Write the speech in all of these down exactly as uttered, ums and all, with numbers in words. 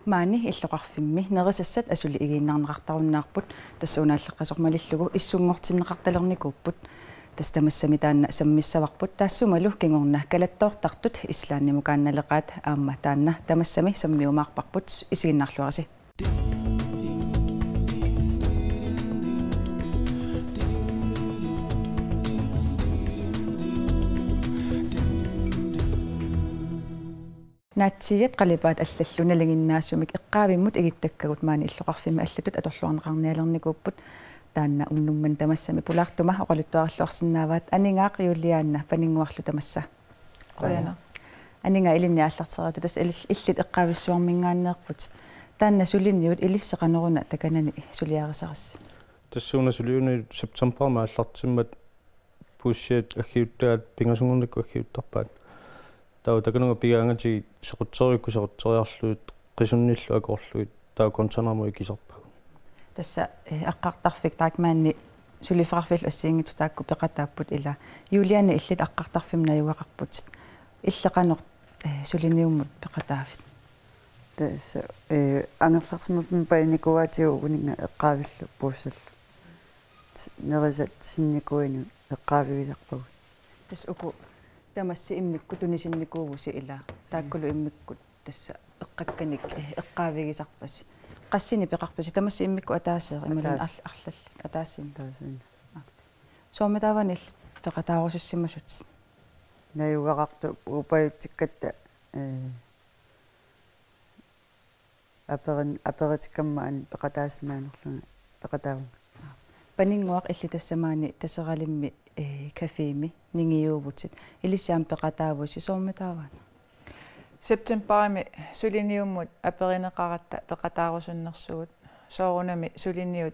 Maani illoqarfimmi nerisassat asuli igiinnarneqartarunnaarput, tassa una aalleqqasoq malillugu issunngortinneqartalernikuupput. Tassa tamassami taanna sammissavarput, taassumalu kingorna kalattoortartut Islandimukaannaleqaat, aamma taanna tamassami sammiumaarparput, isiginnaarluarisi. Naatsiiat qalipaat allallu nalinginnaasumik eqqaavimmut igittakkagut maani illoqarfimmi allatut atorluarneqarnialernikuupput. Taanna unnumman tamassami pulaartuma oqaluttuarilluarsinnaavaat. Aningaaq Juliane, paninnguarlu tamassa. Qujanaq. Aningaaq, ilinni aallarteriarta, tassa ilis-, illit eqqaavissuarminngaanneerputit. Taanna suliniut ilissi qanoruna takanani suliarisarassi? Tassa una suliunut septembarimi aallartimmat puussiat aggiuttagaat pingasunngornikkut aggiuttarpaat. Taava takanunga pigaangatigit sequtseriukkut sequtseriarlugit qisunnillu akoorlugit taava containerimut ikisarpagut. Tassa, eh, aqqartarfik Deichmanni suliffeqarfiillu assigiinngitsut taakku peqataapput ilaa. Juliane, illit aqqartarfimmut najugaqarputit. Illit qanoq, eh, suliniummut peqataavit? Tassa, eh, angerlarsimaffimmi pajunikuugaatigut ukuninnga eqqaavillu puussallu. Nerisat sinnikuuinut eqqaavigisarpagut. Tassa uku tamassi immikkut tunisinnikuuvusi ilaa. Taakkulu immikkut tassa eqqakkanik, eh, eqqaavigisarpasi. Qassinik peqarpisi, tamassi immikkut ataaseq imaluunniit Ataaseq. Arl-, arlallit ataasiinnaq? Ataasiinnaq. Soormitaava illit peqataarusussimasutit? Najugaqartoq upajutsikkatta, eh, aperin-, aperitikkamma aamma peqataasinnaanerlunga peqataavunga. Paninnguaq, illit tassa maani Taseralimmi, eh, cafémi ningiuuvutit. Ilissi aamma peqataavusi, soormitaava? Septembarimi suliniummut aperineqaratta peqataarusunnersugut. Soorunami suliniut,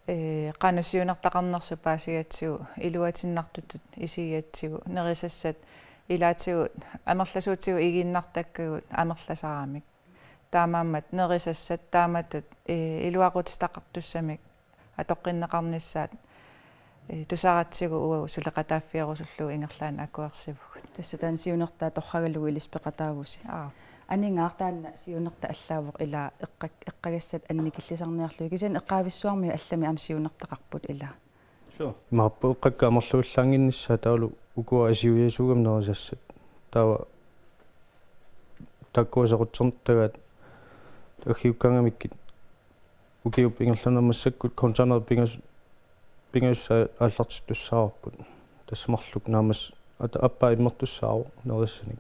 eh, qanoq siunertaqarnersut paasigatsigu, iluatinnartutut isigigatsigu, nerisassat ilaatigut amerlasuutigut igiinnartakkagut amerlasaramik. Taamaammat nerisassat taamatut, eh, iluaqutitaqartussamik atoqqinneqarnissaat, eh, tusaratsigu uagut suleqataaffigerusullugu ingerlaannaq akuersivugut. Tassa taanna siunertaa torragalugu ilissi peqataavusi. Aap. Aningaaq, taanna siunerta allaavoq ilaa eqqak-, eqqagassat annikillisarniarlugit. Kisianni eqqaavissuarmiut allamik aamma siunertaqarput ilaa. Suu. Imaappoq eqqakkat amerlavallaannginnissaat taavalu ukua assigiiaasuugami nerisassat. Taava taakkua sequtserneqartagaat aggiukkaangamikkit ukiup ingerlanerani massakkut containerit pingas-, pingasut aallartittussaavarput. Tassa marluk naammassisut, ata-, aappaa immertussaavoq nerisassanik.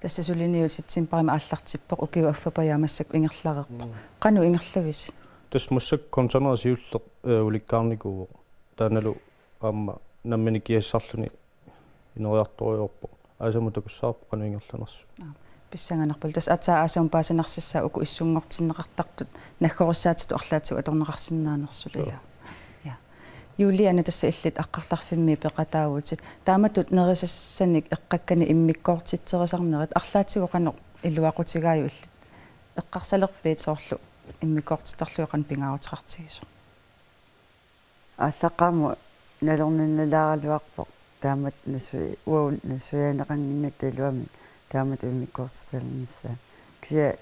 Tassa suliniut septembarimi aallartippoq, ukiup affapajaa massakkut ingerlareerpoq. Mm. Qanoq ingerlavisi? Tassa massakkut containerit siulleq, eh, ulikkaarnikuuvoq. Taannalu aamma nammineq kiassarluni ineriartorujoorpoq. Aasamut takussavarput qanoq ingerlanersut. Aap. Pissanganarpoq. Tassa aatsaat aasamut paasinarsissaaq uku issunngortinneqartartut naggorissaatitut arlaatigut atorneqarsinnaanersut. Suu. Ilaa. Ja. Juliane, tassa illit aqqartarfimmi peqataavutit. Taamatut nerisassanik eqqakkanik immikkoortitserisarnerit arlaatigut qanoq iluaqutigaajuk illit? Eqqarsalerpit soorlu immikkoortittarlugit qanoq pingaaruteqartigisoq? Aallaqqaammut nalorninnalaaraluarpoq taamatut nassu-, uagut nassuiaaneqannginnatta iluamik taamatut immikkoortitsilernissaa. Kisianni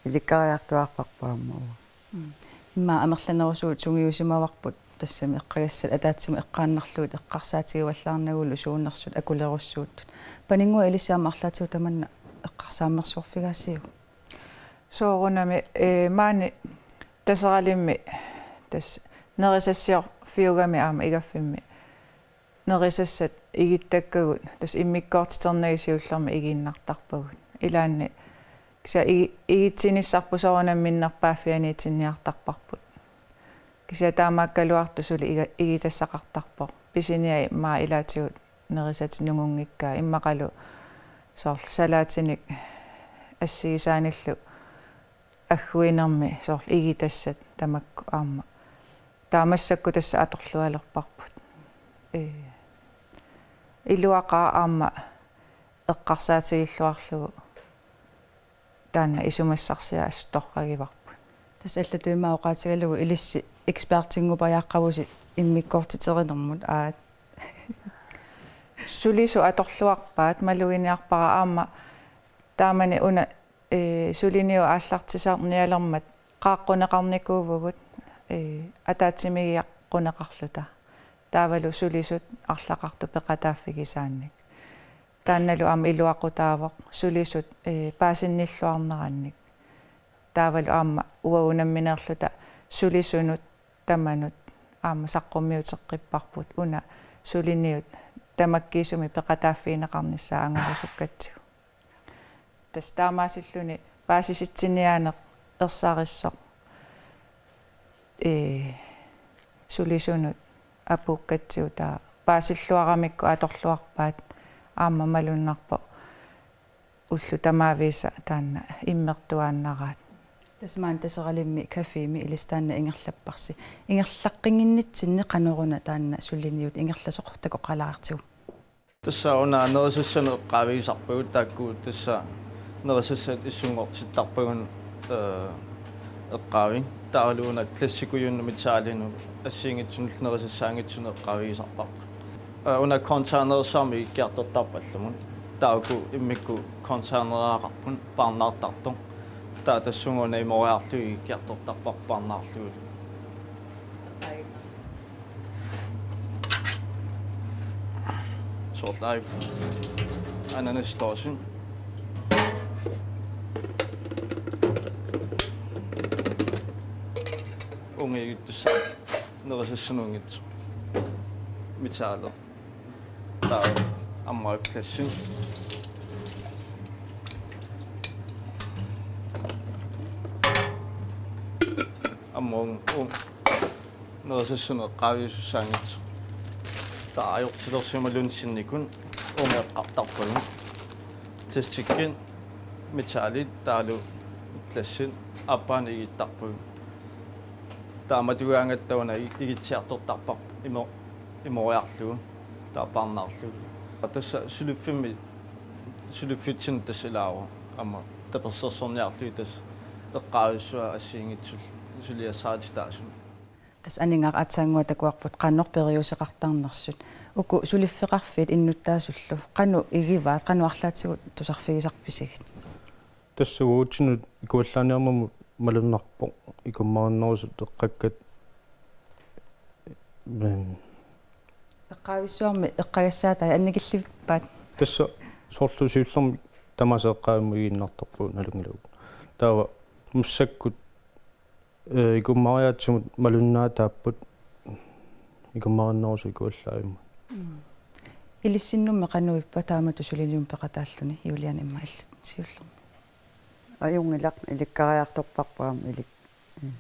ilikkariartuaarparput aamma uagut. Mm. Immaqa amerlanerusugut sungiusimavarput tassami eqqagassat ataatsimut eqqaannarlugit eqqarsaatigivallaarnagulu suunersut akulerussuuttut. Paninnguaq, ilissi aamma arlaatigut tamanna eqqarsaammersuarfigaasiuk? Soorunami, eh, maani Taseralimmi tassa nerisassiorfiugami aamma igaffimmi nerisassat igittakkagut tassa immikkoortiternagu siullermik igiinnartarpagut. Ilaanni kisianni igi-, igitsinissarput soorunami minnerpaaffianiitinniartarparput. Kisianni taamaakkaluartoq suli iga-, igitassaqartarpoq. Pisiniai maani ilaatigut nerisatit nungunngikkaat, immaqalu soorlu salaatinik assigisaanillu agguinermi soorlu igitassat tamakku aamma. Taava massakkut tassa atorlualerparput. Ee, iluaqaaq aamma eqqarsaatigilluarlugu taanna isumassarsiaq assut torragivarput. Tassa allatut immaqa oqaatigalugu ilissi ekspertinngupajaqqavusi immikkoortiterinermut, aat. Sulisut atorluarpaat, maluginiarpara aamma taamani una Ee, suliniut aallartisarnialermat qaaqquneqarnikuuvugut, ee, ataatsimiigiaqquneqarluta. Taavalu sulisut arlaqartut peqataaffigisaannik. Taannalu aamma iluaqutaavoq sulisut, ee, paasinnilluarnerannik. Taavalu aamma uagut nammineerluta sulisunut tamanut aamma saqqummiuteqqipparput una suliniut tamakkiisumik peqataaffigineqarnissaat angorusukkatsigu. Tassa taamaasilluni paasisitsiniaaneq ersarissoq, ee, sulisunut apuukkatsigu taava paasilluaramikku atorluarpaat aamma malunnarpoq ullut tamaavisa taanna immertuaannaraat. Tassa maani Taseralimmi cafémi ilissi taanna ingerlapparsi. Ingerlaqqinnginnitsinni qanoruna taanna suliniut ingerlasoq takoqqaalaartigu? Tassa una nerisassanut eqqaavigisarpagut taakku tassa nerisassat issunngortittarpagut, ee, eqqaavik. Taavalu una klassikujunnik metalinut assigiinngitsunullu nerisassaanngitsunut eqqaavigisarparput. Ee, una containerissarmi ikkiartortarput allamut. Taava uku immikkut containeraqarput paarnaartartoq. Taava tassunga una imoriarlugu ikkiartortarparput paarnaarlugulu. Soorlu aajuna ananasdåse. Uunga igittussaavoq nerisassanut unngitsoq. Metaler. Taava ammut klassi. Ammut uunga nerisassanut eqqaavigisussaanngitsoq. Taava ajortilersimaluunniit sinnikut uunga eqqartarpagut. Plastikkit, metalit, taavalu klassit, aappaanik igittarpagut. Taava matugaangatta una i-, igitsiartortarparput imo-, imoriarlugu, taava paarnaarlugu. Tassa suliffimmi, suliffitsinni tassa ilaavoq aamma tapersersorniarlugit tassa eqqaavissuaq assigiinngitsullu suliassarititaasumik. Tassa aningaasat aatsaannguaq takuarput qanoq periuseqartarnersut. Uku suliffeqarfiit innuttaasullu qanoq igivaat, qanoq arlaatigut tusarfigisarpisigit? Tassa uatsinnut ikuallaaniarnermut malunnarpoq ikummarinnerusut eqqakkat. Men eqqaavissuarmi eqqagassaatai annikillivippaat? Tassa soorlu siullermik tamaasa eqqaavimmut igiinnartarpagut nalunngilagut. Taava massakkut, ee, ikummariaatsimut malunnaataapput ikummarinnerusut ikuallaavimmat. Mm. Ilissinnummi qanoq ippa taamatut suliniumik peqataalluni, Juliane, immaqa illit siullermik? Ajunngilaq, ilikkariartorparput aamma ilik-, mm.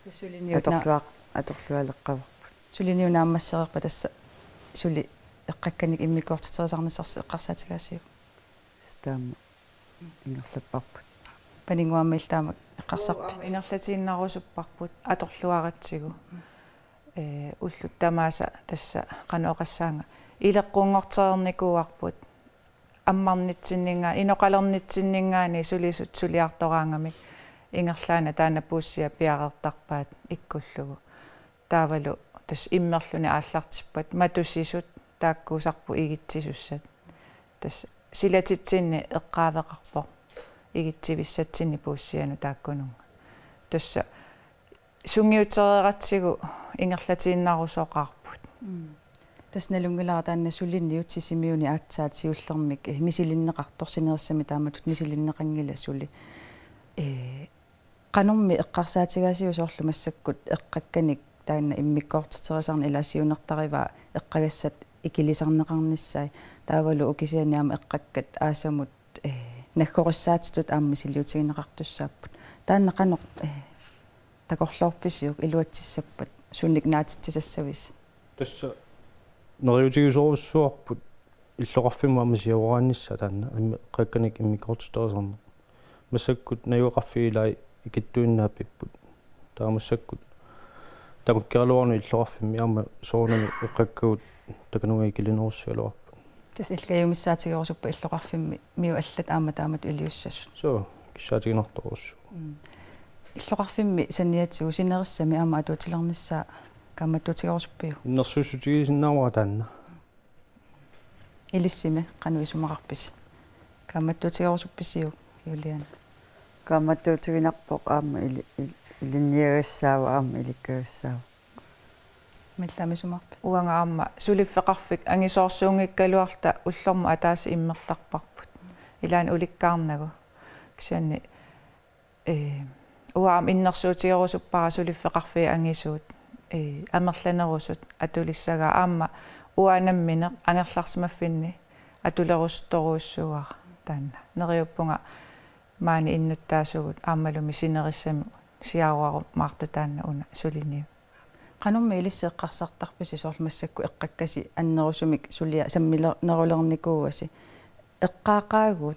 Tassa suliniut naa- Atorluaq-, atorlualeqqavarput. Suliniut naammassereerpat tassa suli eqqakkanik immikkoortiterisarnissarsi eqqarsaatigaasiuk? Taama ingerlapparput. Paninnguammi illit taama eqqarsarpit? Ingerlatiinnarusupparput atorluaratsigu. Ee, ullut tamaasa tassa qanoq oqassaanga ileqqunngortereernikuuarput ammarnitsinninngaa-, inoqalernitsinninngaanniit sulisut suliartoraangamik ingerlaannaq taanna puussiaq piareertarpaat ikkullugu. Taavalu tassa immerluni aallartippat matusisut taakkuusarput igitsisussat. Tassa silatitsinni eqqaaveqarpoq igitsivissatsinni puussianut taakkununnga. Tassa sungiutereeratsigu ingerlatiinnarusoqaarput. Mm. Tassa nalunngilara taanna suliniut Sisimiuni aatsaat siullermik, eh, misilinneqartoq, sinerissami taamatut misilinneqanngilaq suli. Eh, qanormi eqqarsaatigaasiuk soorlu massakkut eqqakkanik taanna immikkoortiterisarneq ilaa siunertarivaa eqqagassat ikilisarneqarnissaat taavalu kisianni aamma eqqakkat aasamut, eh, naggorissaatitut aamma misiliutigineqartussaapput. Taanna qanoq, eh, takorloorpisiuk, iluatsissappat sunik naatitsisassavisi? Tassa neriuutigisorujussuuarput illoqarfimmut aamma siaruaannissaa taanna, aamma eqqakkanik immikkoortiterisarneq. Massakkut najugaqarfiit ilaat ikittuinnaappipput. Taava massakkut tamakkiaraluaruni illoqarfimmi aamma soorunami eqqakkagut takanunga ikilinerussigaluarput. Tassa illit kajumissaatigerusuppat illoqarfimmimiut allat aamma taamatut iliussasut? Suu, kissaatiginartorujussuuvoq. Mm. Illoqarfimmi saniatigut sinerissami aamma atuutilernissaa kaammattuutigerusuppiuk? Innersuussutigisinnaavara taanna. Ilissimi qanoq isumaqarpisi? Kaammattuutigerusuppisiuk, Juliane? Kaammattuutiginarpoq aamma ili-, il-, ilinniagassaavoq aamma ilikkagassaavat. Millamisumarpit? Uanga aamma suliffeqarfik angisoorsuunngikkaluarluta ullormut ataaseq immertarparput. Ilaanni ulikkaarnagu. Kisianni, ee, uanga aamma innersuutigerusuppara suliffeqarfiit angisuut, ee, amerlanerusut atulissagaa aamma uanga nammineq angerlarsimaffinni atulerusuttorujussuuara taanna. Neriuppunga maani innuttaasugut aammalumi sinerissami siaruarumaartoq taanna una suliniut. Qanormi ilissi eqqarsartarpisi soorlu massakkut eqqakkasi annerusumik sulia sammilernerulernikuuasi? Eqqaaqaagut.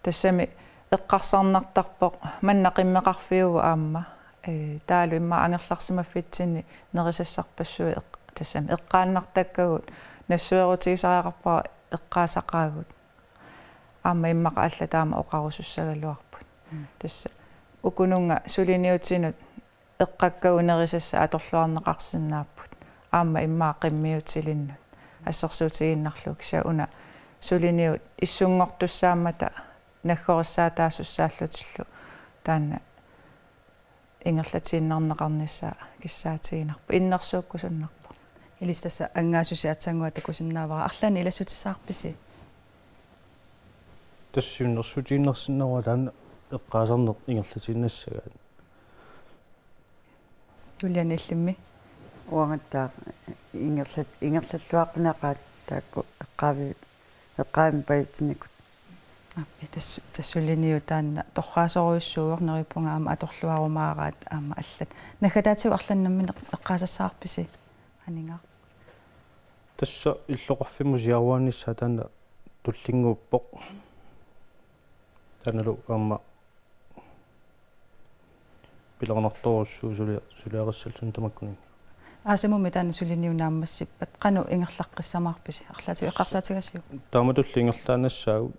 Tassami eqqarsarnartarpoq manna qimmeqarfiuvoq aamma. Ee, taavalu immaqa angerlarsimaffitsinni nerisassarpassuit eq-, tassami eqqaannartakkagut nassuerutigisariaqarpara eqqaasaqaagut. Aamma immaqa allat taama oqarusussagaluarput. Mm. Tassa ukununnga suliniutinut eqqakkagut nerisassat atorluarneqarsinnaapput. Aamma immaqa qimmiutilinnut. Assersuutigiinnarlugu kisianni una suliniut issunngortussaammata naggorissaataasussaallutillu taanna ingerlatiinnarneqarnissaa kissaatiginarpoq. Innersuukkusunnarpoq. Ilissi tassa angaasusi aatsaannguaq takusinnaavara. Arlaannik ilassutissavarpisi? Tassa innersuutiinnarsinnaavara taanna eqqaasarneq ingerlatiinnassagaat. Juliane, illimmi? Uangattaaq ingerlat-, ingerlalluaqquneqaat taakku eqqaavi-, eqqaavimmi pajutsinnikut. Aappi, tas-, tassa suliniut taanna torraasorujussuuvoq, neriuppunga aamma atorluarumaaraat aamma allat. Naggataatigut arlaannik nammineq eqqaasassavarpisi? Aningaaq. Tassa illoqarfimmut siaruaanissaa taanna tullinnguuppoq. Taannalu aamma pilernertorujussuuvoq sulia-, suliarissalluni tamakkuninnga. Aasamummi taanna suliniut naammassippat, qanoq ingerlaqqissamaarpisi? Arlaatigut eqqarsaatigisiuk? Taamatulli ingerlaannassaagut.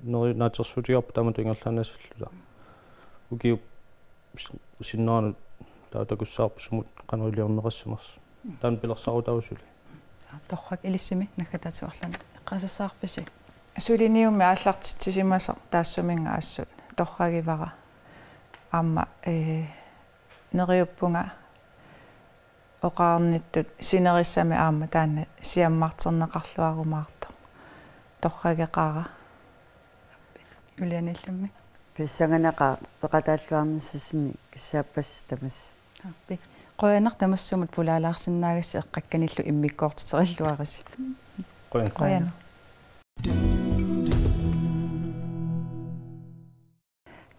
Neri-, naatsorsuutigaarput taamatut ingerlaannassalluta. Ukiup s-, sinneranut taava takussavarput sumut qanoq iliorneqassimasoq. Taanna pilersaarutaavoq suli. Torrak, ilissimi naggataatigut arlaannik eqqaasassavarpisi? Suliniummi aallartitsisimasoq taassuminnga assut torragivara. Aamma, ee, neriuppunga oqarnittut sinerissami aamma taanna siammarterneqarluarumaartoq. Torrageqaara. Juliane, illimmi? Pissanganaqaaq peqataalluarnissassinnik kissaappassi tamassi. Aappi. Qujanaq tamassumut pulaalaarsinnaagassi, eqqakkanillu immikkoortiterilluarisi. Qujan. Qujanaq.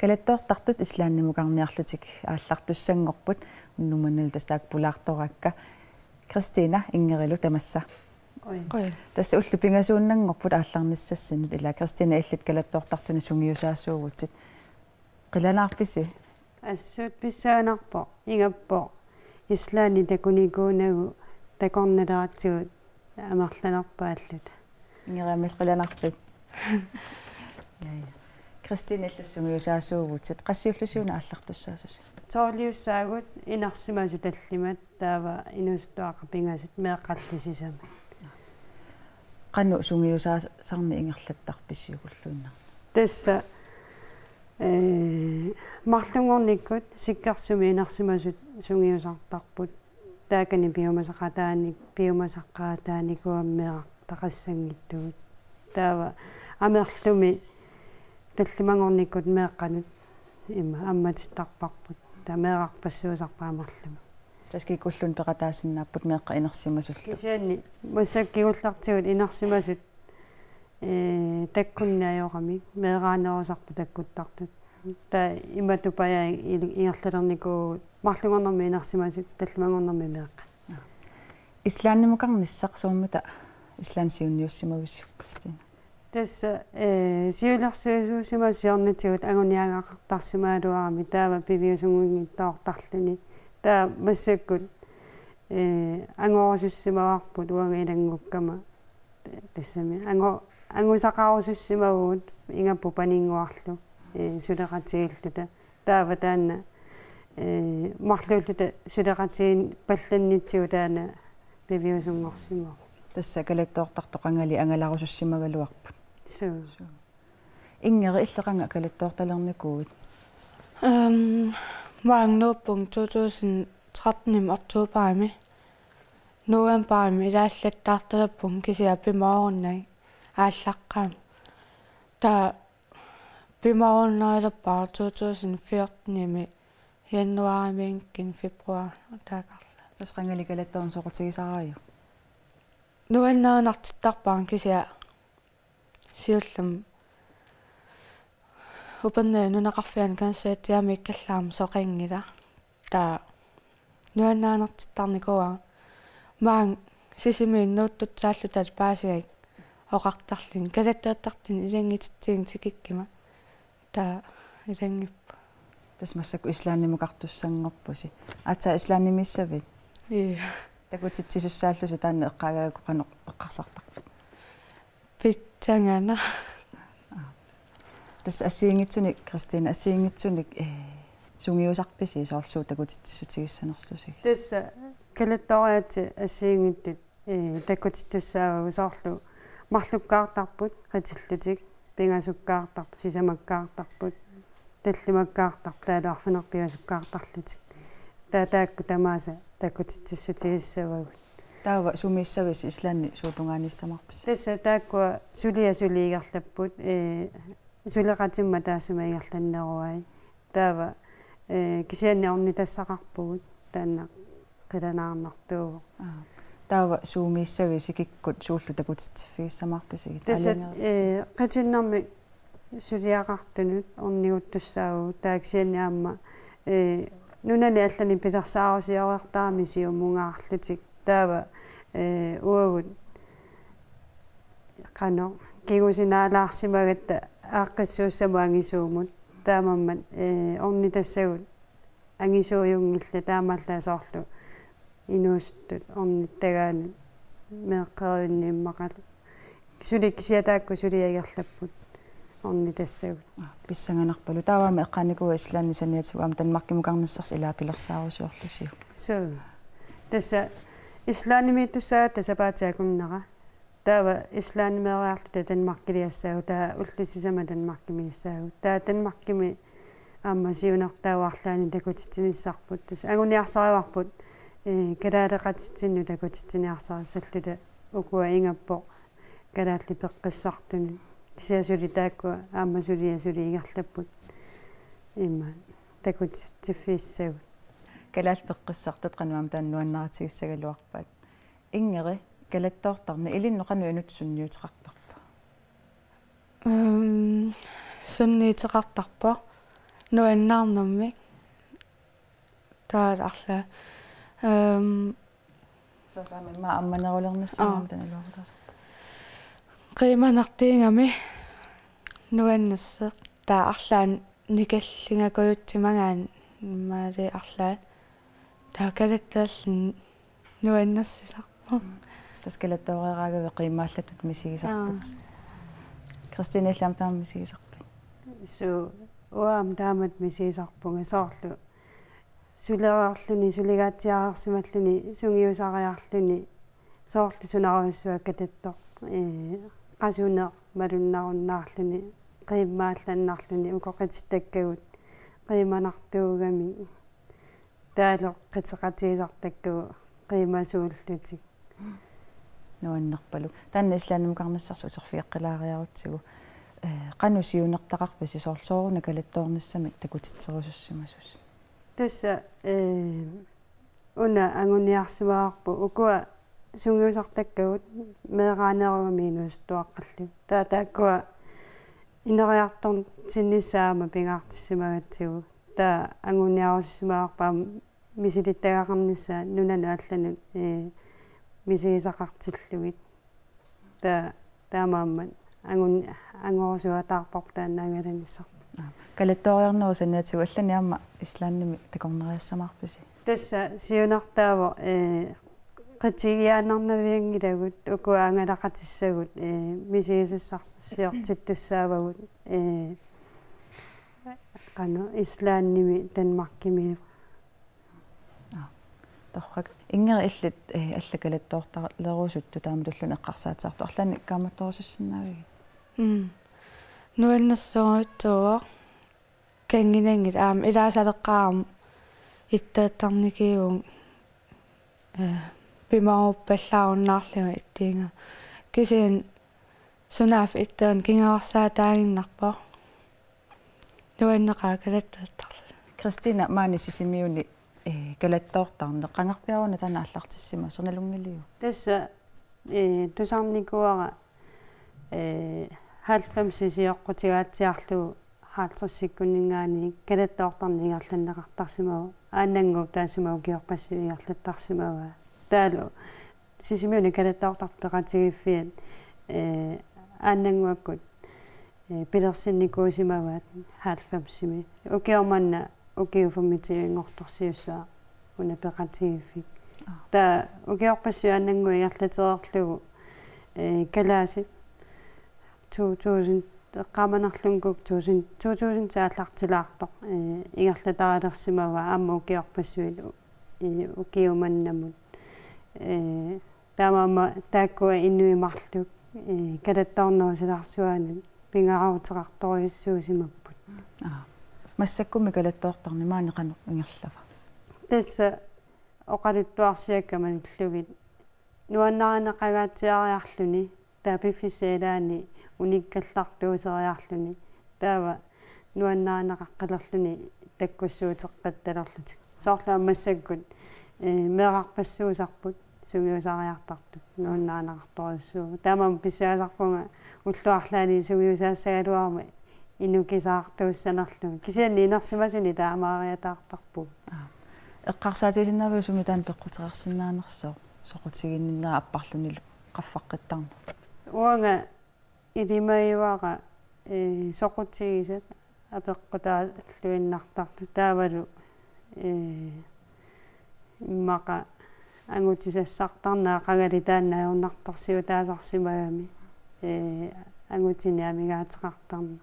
Kalattoortartut Islandimukarniarlutik aallartussanngorput, unnuk mannalu tassa taakku pulaartoraakka. Kristina, Ingerilu tamassa. Qujan. Qujan. Tassa ullut pingasuunnanngorput aallarnissassinnut, ila Kristina, illit kalattoortartuni sungiusaasuuvutsit. Qilanaarpisi? Assut pissanganarpoq, ingappoq. Islandi takunikuunagu takornaleratsigu amerlanerpaalluta. Ingeriammi qilanaarpit? Ja, ja. Kristina, illit sungiusaasuuvutsit, qassiullusi una aallartussaasusi? Tolviussaagut, inersimasut tallimat, taava inuusuttuaqqat pingasut, meeqqallu sisamat. Qanoq sungiusaasarneq ingerlattarpisi ukulluinnarni? Tassa, ee, marlunngornikkut Sikkersumi inersimasut sungiusartarput. Taakani piumasaqataanik-, piumasaqataanikuugami meerartaqassanngitsugut. Taava Amerlumi tallimanngornikkut meeqqanut ima ammatittarparput. Taava meerarpassuusarput Amerlumi. Tassa kikkulluunniit peqataasinnaapput meeqqat inersimasullu. Kisianni massakkut kingullertigut inersimasut, ee, takkunneq ajoramik, meeraanerusarput takkuttartut. Taava imatut paja il-, ingerlalernikuuvugut, marlunngornermi inersimasut, tallimanngornermi meeqqat. Islandimukarnissaq, suummita Islandip siunniussimavisiuk, Kristina? Tassa, ee, siulersuisuusimasut siornatigut anguniagaqartarsimagaluarami, taava piviusunnginngitsoortarluni. Taava massakkut, ee, angorusussimavarput uanga ilanngukkama. Tassami angu-, angusaqarusussimavugut ingammik paninnguarlu, ee, suleqatigiilluta. Taava taanna, ee, marluulluta suleqatigiinnarpallannitsigut taanna piviusunngorsimavoq. Tassa kalattoortartut qangali angalarusussimagaluarput. Suu. Suu. Ingrid, illit qanga kalattoortalernikuuit? Øhm, maanga nuuppunga to tusind tretten-imi oktoberimi. Novemberimi ilaallattaartalerpunga kisianni pimoorunnagit aallaqqaammut. Taava pimoorunnerilerpara to tusind fjorten-imi januarimiikkami februar taakkarluni. Tassa qangali kalattoorneq soqutigisaraajuk? Nuannarinertittarpara kisianni siullermik Upernaviup nunaqarfiani kansertiamiikkallaarmat soqanngilaq. Taava nuannarinertittarnikuuara. Maanga Sisimiunut nuuttussaalluta paasigakkit oqartarlunga kalattoortartunit ilanngutitsigit tikikkuma. Taava ilannguppoq. Tassa massakkut Islandimukartussanngorpusi. Aatsaat Islandimiissavit? Ii. Takutitsisussaallusi taanna eqqaagakku qanoq eqqarsartarpit? Pitsangana. Tassa assigiinngitsunik, Kristina, assigiinngitsunik, eh, sungiusarpisi soorlu suut takutitsissutigissanerlusigit? Tassa kalattooriaatsit assigiinngitsut, eh, takutittussaavagut soorlu marlukkaartarput, qatillutik, pingasukkaartarput, sisamakkaartarput, tallimakkaartarput, taavalu arfineq-pingasukkaartarlutik. Taava taakku tamaasa takutitsissutigissavagut. Taava sumiissavisi Islandi suut tungaanissamaarpisi? Tassa taakkua suliaq suliaq ingerlapput, ee, suleqatimmat taassuma ingerlanneruai. Taava, ee, kisianni ornitassaqarpugut taanna qilanaarnartuuvoq. Aa. Taava sumiissavisi kikkut suullu takutitsiffigissamaarpisigit? Tassa, aalajangersi-, ee, qatinnermik suliaqartunut orniguttussaavugut, taava kisianni aamma, ee, nunani allani pilersaarusiortarami siumungaarlutik. Taava, ee, uagut qanoq kingusinaalaarsimagatta aaqqissuussamut angisuumut. Taamaammat, ee, ornitassagut angisuujunngillat, taamaallaat soorlu inuusuttut ornittagaannut meeqqerivinni immaqalu. Suli kisianni taakku suliaq ingerlapput ornitassagut. Aa, pissanganarpalu. Taava aamma eqqaanikuuat Islandi saniatigut aamma Danmarkimukarnissarsi ilaa pilersaarusiorlusiuk? Suu. Tassa Islandimiittussaagatta sapaatip akunnera. Taava Islandimeeriarluta Danmarkiliassaagut, taava ullut sisamat Danmarkimiissaagut. Taava Danmarkimi aamma siunertaavoq arlaannik takutitsinissarput. Tassa anguniarsarivarput, ee, kalaaleqatitsinnut takutitsiniarsarissalluta, ukua ingappoq kalaallit peqqissartunut. Kisianni suli taakkua aamma suliaq suliaq ingerlapput. Immaqa takutitsiffigissagut. Kalaallit peqqissartut qanoq aamma taanna nuannaritigissagaluarpaat. Ingrid, kalattoortarneq ilinnut qanoq inuttut sunniuteqartarpa? Øhm, sunniuteqartarpoq nuannaarnermik. Taava arlaat. Øhm, soorlu aamma immaqa ammanerulernissamut, aa, aamma taanna iluarutaasarpoq. Qiimanartuugami nuannersoq. Taava arlaannik nikallingakujutsimagaanni imaali arlaat. Taava kalattoorluni nuannersisarpoq. Tassa kalattooreeraagavit qiimaallatut misigisarput. Aa. Kristina, illit aamma taama misigisarpit? Suu, uanga aamma taamatut misigisarpunga, soorlu sulereerluni, suligaatsiareersimalluni, sungiusariarluni, soorlu sunarujussuaq katattoq, ee, qasuneq malunnarunnaarluni, qiimmaallannarluni, uku qitittakkagut qiimanartuugamik. Taavalu qiteqatigisartakkagut qiimasuullutik. Nuannerpalu. Taanna Islandimukarnissarsi uterfigeqqilaariarutsigu. Eh, qanoq siunertaqarpisi soorlu sooruna kalattoornissamik takutitserusussimasusi? Tassa, eh, una anguniarsimavarput ukua sungiusartakkagut meeraanerugamik inuusuttuaqqallugit. Taava taakkua ineriartortinnissaat aamma pingaartissimagatsigu. Taava anguniarusimavarput aamma misilittagaqarnissaat nunanut allanut, ee, misigisaqartillugit. Taava taamaammat angun-, angorusuataarparput taanna angalanissarput. Aa, kalattooriarnerup saniatigut allanik aamma Islandimi takornariassamaarpisi? Tassa siunertaavoq, ee, qitigiaannarnavianngilagut, ukua angalaqatissagut, ee, misigisassarsiortittussaavagut, ee, qanoq Islandimi Danmarkimi. Aa, torrak. Ingrid, illit, eh, allat kalattoortalerusuttut taamatulluunniit eqqarsaattartut arlaannik kaammattorusussinnaavigit? Mm. Nuannersorujussuuvoq kannginanngilaq aamma ilaasaleqqaarama ittoortarnikuuvunga, eh, pimaruuppallaarunnaarlunga ittiinga. Kisianni sunaaffa ittoorneq kinguarsaataaginnarpoq. Nuanneqaaq kalattoortarlunga. Kristina, maani Sisimiuni, eh, kalattoortarneq qangarpiaq una taanna aallartissimasoq, nalunngiliuk? Tassa, eh, tusarnikuuara, eh, halvfemsit sioqqutigaatsiarlugu halvtredsikkunninngaanniit kalattoortarneq ingerlanneqartarsimavoq. Aannannguup taassuma ukiorpassuit ingerlattarsimavaat. Taavalu Sisimiuni kalattoortartut peqatigiiffiat, eh, aannannguakkut, eh, pilersinnikuusimavaat halvfemsimi. Ukioq manna ukiut femogtyvinngortorsiussaaq una peqatigiiffik. Aa. Taava ukiorpassuit aannannguit ingerlatereerlugu, eh, kalaallit to tusind, eqqaamanerlunngooq tusind, to tusind aallartilaartoq, eh, ingerlataalersimavaat aamma ukiorpassuit, eh, ukiumannamut. Eh, taamaammat taakkua inuit marluk, eh, kalattoornerup silarsuanut pingaaruteqartorujussuusimapput. Aa. Massakkummi kalattoortarneq maani qanoq ingerlava? Tassa oqaluttuarsiakka malillugit nuannarineqangaatsiariarluni, taava piffissap ilaani unikkallartuuseriarluni, taava nuannarineqaqqilerluni takkussuuteqqattalerlutik. Soorlu aamma massakkut, eh, meerarpassuusarput sungiusariartartut nuannarineqartorujussuuvoq. Taamaammat pissaasarpunga ullut arlaanni sungiusaassagaluaruma inukisaartuussanerlugu. Kisianni inersimasuni taamaariataartarpugut. Aa. Eqqarsaatigisinnaavigit sumi taanna peqqutereersinnaanersoq, soqutiginninnera apparlunilu qaffaqqittarneq? Uanga ilimagivara, eh, soqutigisat apeqqutaalluinnartartut taavalu, eh, immaqa angutisassartarneq qangali taanna ajornartorsiutaasarsimagami, eh, angutinik amigaateqartarneq.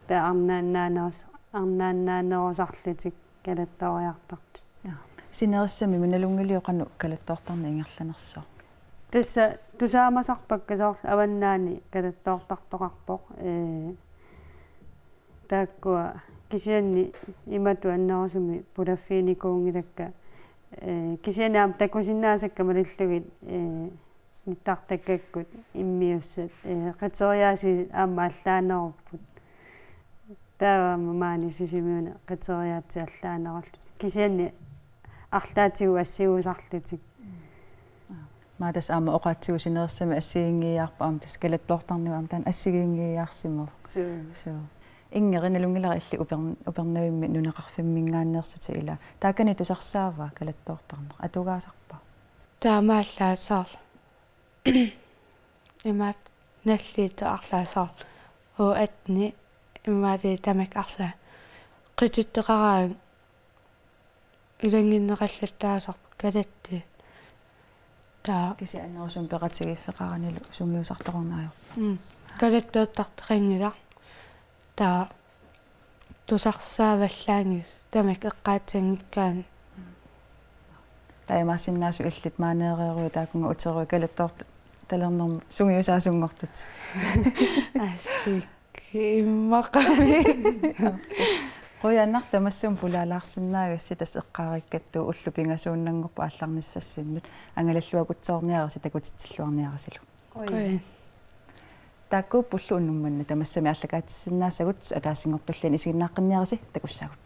Taava arnaannaanerus-, arnaannaanerusarlutik kalattooriartartut. Jaa. Sinerissami nalunngiliuk qanoq kalattoortarneq ingerlanersoq? Tassa tusaamasarpakka soorlu Avannaani kalattoortartoqarpoq. Ee, taakkua kisianni imatut annerusumik pulaffiginikuunngilakka. Ee, kisianni aamma takusinnaasakka malillugit, ee, nittartakkakkut immiussat, ee, qiteriaasiit aamma allaanerupput. Taava aamma maani Sisimiuni qiteriaatsit allaanerullutik. Kisianni arlaatigut assiguusarlutik. Maani tassa aamma oqaatsigut sinerissami assigiinngiiaarput, aamma tassa kalattoortarneq aamma taanna assigiinngiiaarsimavoq. Suu. Suu. Ingrid, nalunngilara illit Upern-, Upernavimmi nunaqarfimminngaanneersutit ilaa. Taakani tusarsaava kalattoortarneq? Atugaasarpa? Taamaallaat soorlu. Imaat nalliuttut arlaat soorlu. U atten imaali tamakku arlaat. Qitittoqaraangat ilanngunneqallattaasarput kalattuut. Taava. Kisianni annerusumik peqatigiiffeqaranilu sungiusartoqarneq ajorpoq. Mm. Kalattoortartoqanngilaq. Taava tusarsaavallaanngilaq tamakku eqqaassanngikkaanni. Taamaassinnaavoq illit maaneereeruit taakkununnga uteruit kalattoortalernermut sungiusaasunngortutit. Assut immaqami. Qujanaq tamassi pulaalaarsinnaagassi, tassa eqqaarikkattu ullut pingasuunnanngorput aallarnissassinnut, angalalluakutsoorniarisi takutitsilluarniarisilu. Qujan. Qujan. Taakkuuppullu unnuk manna, tamassami aallakaatissinnaasagut, ataasinngortulliani isiginnaaqqinniarisi, takussaagut.